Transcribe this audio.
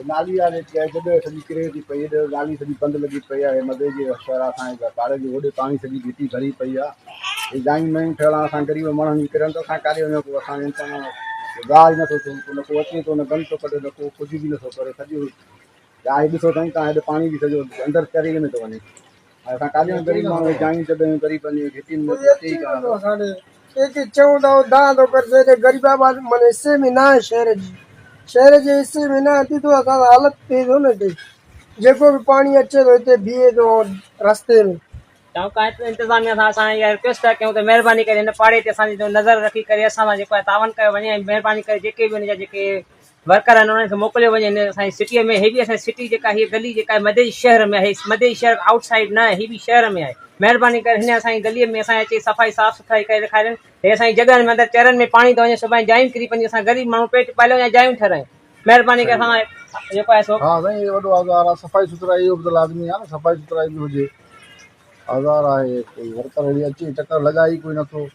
نالي آهي جڏهن سڄي ڪري ٿي پئي هيڏي نالي سڄي بند لڳي پئي آهي مزي جي شهر آهي اسان جي پاڙي جي هوڏي پاڻي سڄي گهٽي ڀري پئي آهي هي جايون نيون ٺهيل آهن اسان غريب ماڻهن جي ڪرن ته اسان ڪاڏي وڃون ڪو اسان جو انسان گاهه ئي نٿو ٿئي ڪو نه ڪو اچي ٿو نه گند ٿو ڪڍي نه ڪو ڪجهه به نٿو ڪري سڄو جاء ڏسو سائين تان هيڏي پاڻي به سڄو اندر چري ۾ ٿو وڃي اسان ڪاڏي وڃون غريب ماڻهو جايون ڇڏيون غريبن جون گهٽين ۾ اچي ئي ڪانه ٿو. ڪنهن کي چئون ته اهو دانهن ٿو ڪري چئي ته غريب آباد معنيٰ حصي ۾ نه آهي شهر جي شهر جي حصي ۾ نه اچي ٿو اسان سان حالت ٿئي ٿو نه هتي جيڪو به پاڻي اچي ٿو هتي بيهي ٿو رستي ۾. چونڪ انتظاميا سان اسان اها رڪويسٽ ٿا ڪيون ته مهرباني ڪري هن پاڙي تي اسان جي نظر رکي ڪري اسان سان جيڪو آهي تعاون ڪيو وڃي ۽ مهرباني ڪري جيڪي به ان جا جيڪي ورڪر آهن انهن کي موڪليو وڃي هن اسان جي سٽيء ۾ هي به اسان جي سٽي جيڪا هي گلي جيڪا آهي مدئجي شهر ۾ آهي مدئجي شهر آئوٽ سائيڊ نه آهي هي به شهر ۾ آهي مهرباني ڪري هن اسان جي گليء ۾ اسان اچي صفائي صاف سٿرائي ڪري ڏيکارين هي اسان جي جڳهن ۾ اندر چرن ۾ پاڻي ٿو وڃي سڀاڻي جايون ڪري پونديون اسان غريب ماڻهو پيٽ پاليون يا جايون ٺهرايون مهرباني ڪري اسان جيڪو آهي سو ها سائين هي وڏو آزار آهي صفائي سٿرائي اهو به ته لازمي آهي نه صفائي سٿرائي به هجي آزار آهي ڪوئي ورڪر اهڙي اچي چڪر لڳائي ئي ڪوئي نٿو.